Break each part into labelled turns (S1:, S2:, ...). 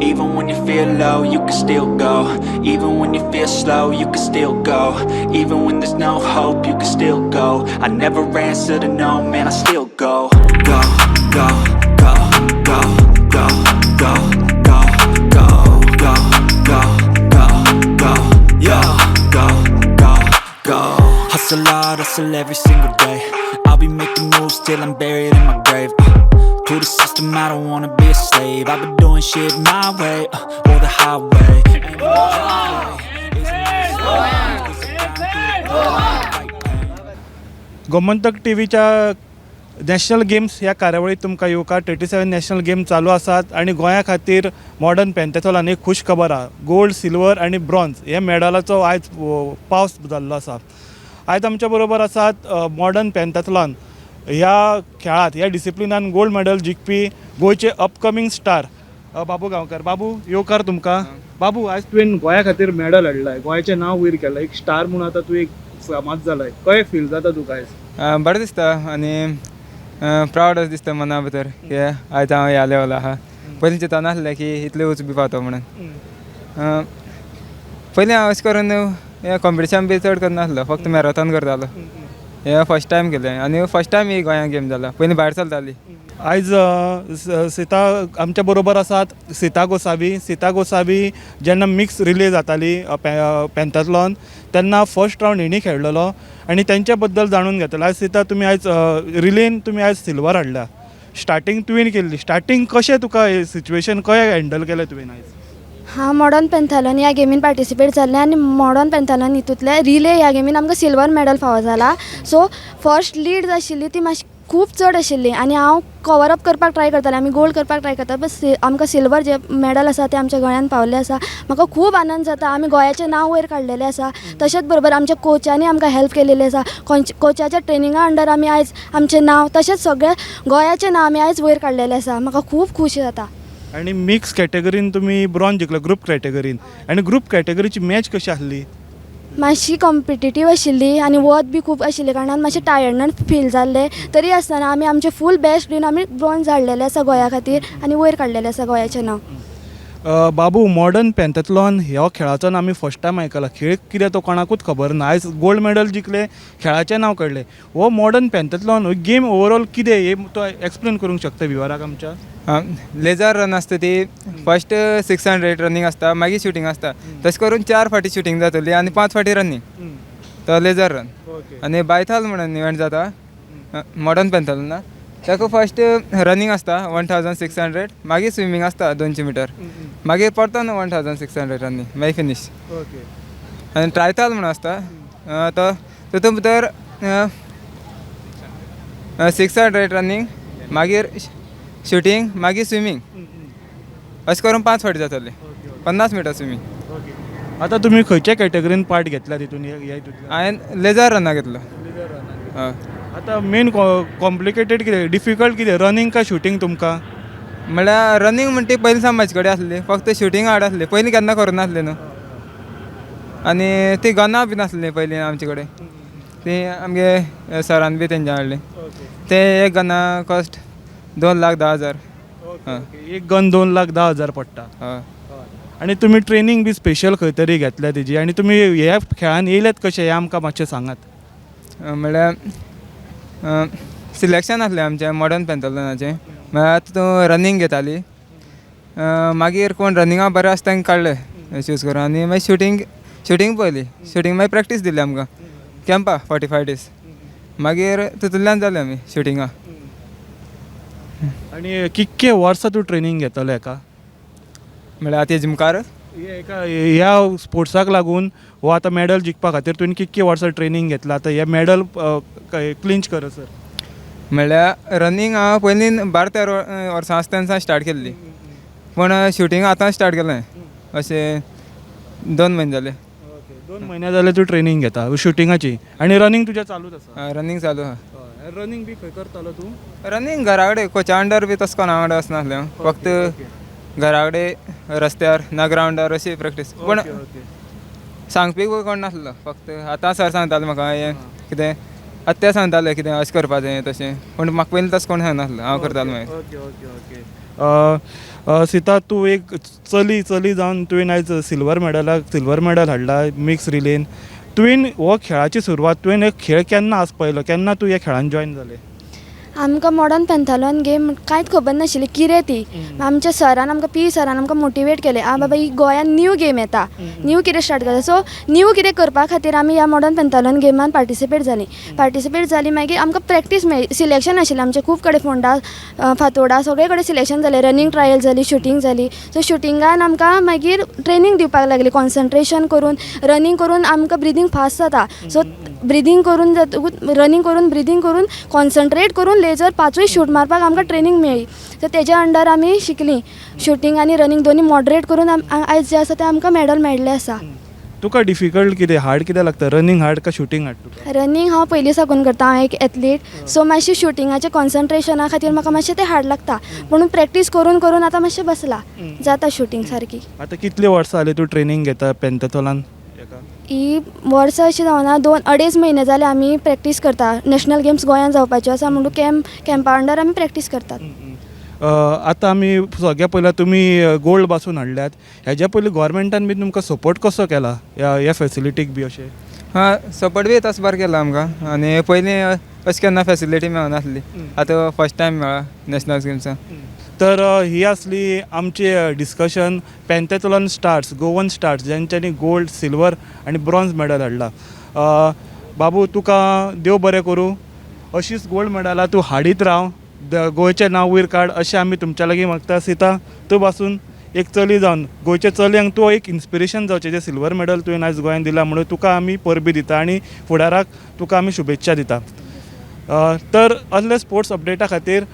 S1: Even when you feel low, you can still go. Even when you feel slow, you can still go. Even when there's no hope, you can still go. I never answer to no, man, I still go. Go, go, go, go, go, go, go, go, go, go, go, go, yo, go, go, go. Hustle hard, hustle every single day. I'll be making moves till I'm buried in my grave. To the system, I don't wanna be a slave. I've been doing shit my way, or the highway. And the highway is
S2: Gomantak टीव्हीच्या national games ह्या कार्यावळीत तुमकां येवकार. 37 national game चालू आसात आनी गोंया खातीर मॉडर्न पेंटेथॉलान एक खूश खबर आहा. गोल्ड, सिल्वर आनी ब्रॉन्ज हे मेडलाचो आयज पावस जाल्लो आसा. आयज आमच्या बरोबर आसात मॉडर्न पेंटाथलॉन ह्या खेळांत, ह्या डिसिप्लिनान गोल्ड मेडल जिखपी गोंयचे अपकमींग स्टार बाबू गांवकर. बाबू, येवकार तुमकां. बाबू, आयज तुवें गोंया खातीर मेडल हाडलाय, गोंयचें नांव वयर केलां, एक स्टार म्हणून आतां तूं एक फामाद जालाय. कशें फील जाता तुका आयज?
S3: बरें दिसता आनी प्रावड अशें दिसता मना भितर की आयज हांव ह्या लेवला आहा. पयलीं चिंतनासलें की इतलें उंच बी पावतो म्हणून. पयलीं हांव अशें करून हें कॉम्पिटिशन बी चड करनासलो, फक्त मॅरेथॉन करतालो. हें फर्स्ट टायम केलें आनी फर्स्ट टायम ही गोंयांत गेम जाला. पयलीं भायर चलताली.
S2: आयज सीता आमच्या बरोबर आसात, सीता गोसावी. सीता गोसावी जेन्ना मिक्स रिले जाताली पेंथाथलॉन, तेन्ना फर्स्ट रावंड हेणी खेळलेलो आनी तेंच्या बद्दल जाणून घेतलो आयज. सीता, तुमी आयज रिलेन तुमी आयज सिल्वर हाडल्या. स्टार्टींग तुवें केल्ली, स्टार्टींग कशें तुका सिच्युएशन कशें हँडल केलें तुवें आयज?
S4: हांव मॉडर्न पेंथालॉन ह्या गेमीन पार्टिसिपेट जाल्लें आनी मॉडर्न पेंथालॉन हितूंतले रिले ह्या गेमीन आमकां सिल्वर मॅडल फावो जाला. सो फर्स्ट लीड आशिल्ली ती मातशी खूब चड आशिल्ली आनी हांव कवर अप करपाक ट्राय करतालें, आमी गोल्ड करपाक ट्राय करता, बट आमकां सिल्वर जे मॅडल आसा तें आमच्या गळ्यान पावल्लें आसा. म्हाका खूब आनंद जाता. आमी गोंयाचें नांव वयर काडलेलें आसा. तशेंच बरोबर आमच्या कोचांनी आमकां हेल्प केलेली आसा. कोचाच्या ट्रेनिंगा अंडर आमी आयज आमचें नांव तशेंच सगळें गोंयाचें नांव आमी आयज वयर काडलेलें आसा. म्हाका खूब खुशी जाता.
S2: आनी मिक्स कॅटेगरीन तुमी ब्रॉन्ज जिखलो ग्रूप कॅटेगरीन, आनी ग्रूप कॅटेगरीची मॅच कशी आसली?
S4: मातशी कॉम्पिटिटीव आशिल्ली आनी वत बी खूब आशिल्ले कारणान मातशें टायर्डनेस फील जाल्लें. तरी आसतना आमी आमचें फूल बेस्ट दिवन आमी ब्रॉन्ज हाडलेलें आसा गोंया खातीर आनी वयर काडलेलें आसा गोंयाचें नांव.
S2: बाबू, मॉडर्न पेंथाथलॉन ह्या खेळाचो आमी फर्स्ट टायम आयकला. खेळ कितें तो कोणाकूच खबर ना. आयज गोल्ड मेडल जिखले, खेळाचें नांव कळ्ळें. हो मॉडर्न पेंथाथलॉन हो गेम ओवरऑल कितें हें तो एक्सप्लेन करूंक शकता व्युअराक आमच्या?
S3: लेजर रन आसता ती. फर्स्ट 600 रनिंग आसता, मागीर शुटींग आसता. तशें करून चार फावटी शुटींग जातली आनी पांच फावटी रनिंग. तो लेजर रन. आनी बायथाल म्हणून इव्हेंट जाता मॉडर्न पेंथालॉन, ताका फर्स्ट रनिंग आसता 1600, मागीर स्विमींग आसता 200 मिटर, मागीर परतून 1600 रनिंग, मागीर फिनीश. आनी ट्रायथाल म्हणून आसता, तो तितून भितर 600 रनिंग, मागीर शुटींग, मागीर स्विमींग, अशें करून पांच फावटी जातले, 50 मिटर स्विमींग.
S2: आतां तुमी खंयच्या कॅटेगरीन पार्ट घेतला तितून, ह्या हितूंतल्यान?
S3: हांवें लेजर रनाक घेतलो, हय.
S2: आतां मेन कॉम्प्लिकेटेड कितें, डिफिकल्ट कितें, रनिंग काय शुटींग तुमकां?
S3: म्हळ्यार रनिंग म्हणटी पयलीं सावन म्हाजे कडेन आसली, फक्त शुटींग हाड आसली. पयलीं केन्ना करूं नासलें न्हू. आनी ती गनां बी नासलीं पयलीं आमचे कडेन. ती आमगे सरान बी तेंच्या हाडली. ते एक गना कॉस्ट 2,10,000.
S2: एक गन 2,10,000 पडटा?
S3: हय.
S2: आनी तुमी ट्रेनींग बी स्पेशल खंय तरी घेतल्या तेजी? आनी तुमी ह्या खेळान येयल्यात कशें हें आमकां मातशें सांगात.
S3: म्हळ्यार सिलेक्शन आसलें आमचें मॉडर्न पेंथलॉनाचें. म्हळ्यार आतां तूं रनींग घेताली, मागीर कोण रनिंगा बरें आसता तांकां काडले चूज करून आनी मागीर शुटींग शुटींग पळयली. शुटींग मागीर प्रॅक्टीस दिली आमकां कॅम्पा 45 डेज. मागीर तितूंतल्यान जालें आमी शुटिंगा.
S2: आनी कितके वर्सां तूं ट्रेनींग घेतलो हेका?
S3: म्हळ्यार आतां हेजे मुखार?
S2: हेका, ह्या स्पोर्ट्साक लागून हो आतां मॅडल जिखपा खातीर तुवें कितके वर्सां ट्रेनींग घेतलां आतां हे मॅडल क्लिंच करसर?
S3: म्हळ्यार रनींग हांव पयलीं 12-13 वर्सां आसतना स्टार्ट केल्ली, पूण शुटींग आतां स्टार्ट केलें. अशें 2 म्हयने जाले.
S2: 2 म्हयने जाले तूं ट्रेनींग घेता शुटिंगाची आनी रनींग तुजें चालूच आसा?
S3: रनींग चालू आहा.
S2: रनींग बी खंय करतालो तूं?
S3: रनींग घरा कडेन, कोचा अंडर बी तसो कोणा वांगडा वचनासलें हांव. फक्त घरा कडेन रस्त्यार ना ग्रावंडार अशी प्रॅक्टीस. पूण सांगपी कोण नासलो. फक्त आतां सर सांगताले म्हाका हें कितें, आतां ते सांगताले कितें अशें करपाचें तशें. पूण म्हाका पयलीं तशें कोण सांगनासलो, हांव करतालो मागीर.
S2: Okay okay okay सीता, तूं एक चली चली जावन तुवें आयज सिल्वर मेडलाक सिल्वर मेडल हाडला मिक्स रिलेन. तुवें हो खेळाची सुरवात, तुवें हो खेळ केन्ना आसपायलो, केन्ना तूं ह्या खेळान जॉयन जालें?
S4: आमकां मॉडर्न पेंथालॉन गेम कांयच खबर नाशिल्ली कितें ती. आमच्या सरान आमकां, पी सरान आमकां मोटिवेट केलें, आ बाबा, ही गोंयान न्यू गेम येता, न्यू कितें स्टार्ट करता. सो न्यू कितें करपा खातीर आमी ह्या मॉडर्न पेंथालॉन गेमान पार्टिसिपेट जालीं. पार्टिसिपेट जालीं, मागीर आमकां प्रॅक्टीस मेळ्ळी. सिलेक्शन आशिल्लें आमचें खूब कडेन, फोंडा, फातोडा, सगळे कडेन सिलेक्शन जालें. रनींग ट्रायल जाली, शुटींग जाली. सो शुटिंगान आमकां मागीर ट्रेनींग दिवपाक लागली. कॉन्सन्ट्रेशन करून रनींग करून आमकां ब्रिदींग फास्ट जाता. सो ब्रिदींग करून जातकूच, रनींग करून, ब्रिदींग करून, कॉन्सन्ट्रेट करून लेजर पांचूय शूट मारपाक आमकां ट्रेनींग मेळ्ळी. सो तेज्या अंडर आमी शिकलीं. शुटींग आनी रनींग दोनी मॉडरेट करून आयज जें आसा तें आमकां मॅडल मेळ्ळें आसा.
S2: तुका डिफिकल्ट कितें, हार्ड कितें लागता, रनींग हार्ड काय शुटींग हार्ड तुका?
S4: रनींग हांव पयलीं साकून करता, हांव एक एथलीट. सो मातशें शुटिंगाचें कॉन्सन्ट्रेशना खातीर म्हाका मातशें तें हार्ड लागता, पूण प्रॅक्टीस करून करून आतां मातशें बसलां, जाता शुटींग सारकी.
S2: आतां कितलीं वर्सां जालीं तूं ट्रेनींग घेता पेंथाथॉलान हेका?
S4: ही वर्सां अशीं जावना, 2-2.5 म्हयने जाले आमी प्रॅक्टीस करता. नॅशनल गेम्स गोंयांत जावपाच्यो आसा म्हणून कॅम्पा अंडर आमी प्रॅक्टीस करतात.
S2: आतां आमी सगळ्या पयलीं तुमी गोल्ड पासून हाडल्यात, हेज्या पयलीं गोवोरमेंटान बी तुमकां सपोर्ट कसो केला ह्या ह्या फेसिलिटीक बी अशें?
S3: हां, सपोर्ट बी तसो बरो केला आमकां आनी पयलीं अशें केन्ना फेसिलिटी मेळनासली, आतां फर्स्ट टायम मेळ्ळा नॅशनल गेम्सान.
S2: तर ही आसली आमची discussion pentathlon stars, Goan stars, ज्यांच्यांनी गोल्ड, सिल्वर आनी ब्रॉन्ज मेडल हाडला. बाबू, तुका देव बरें करूं, अशीच गोल्ड मेडलां तूं हाडीत राव, गोंयचें नांव वयर काड अशें आमी तुमच्या लागीं मागता. सीता, तूं पासून एक चली जावन गोंयच्या चलयांक तूं एक इन्स्पिरेशन जावचें. जें सिल्वर मेडल तुवें आयज गोंयांत दिलां म्हणून तुका आमी परबीं दिता आनी फुडाराक तुका आमी शुभेच्छा दिता. तर असले स्पोर्ट्स अपडेटा खातीर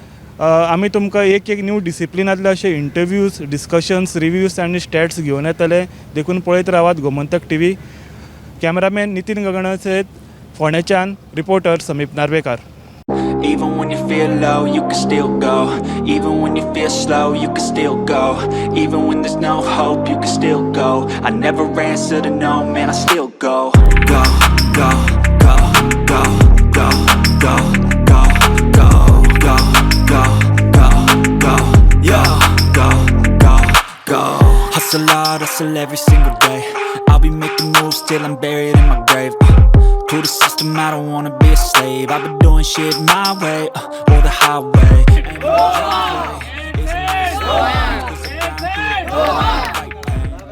S2: आमी तुमकां एक एक न्यू डिसिप्लिनांतले अशे इंटरव्यूज, डिस्कशन्स, रिव्यूज आनी स्टॅट्स घेवन येतले. देखून पळयत रावात गोमंतक टीव्ही. कॅमेरामॅन नितीन गगणा सयत फोंडेच्यान reporter Sameep Narvekar.
S1: Even when you feel low, you can still go. Even when you feel slow, you can still go. Even when there's no hope, you can still go. I never answer to no, man, I still go. Go, go, go, go, go, go, go, go, go, go, go, go, yo, go, go, go. Hustle hard, hustle every single day. I'll be making moves till I'm buried in my grave. To the system, I don't wanna be a slave. I've been doing shit my way, or the highway. And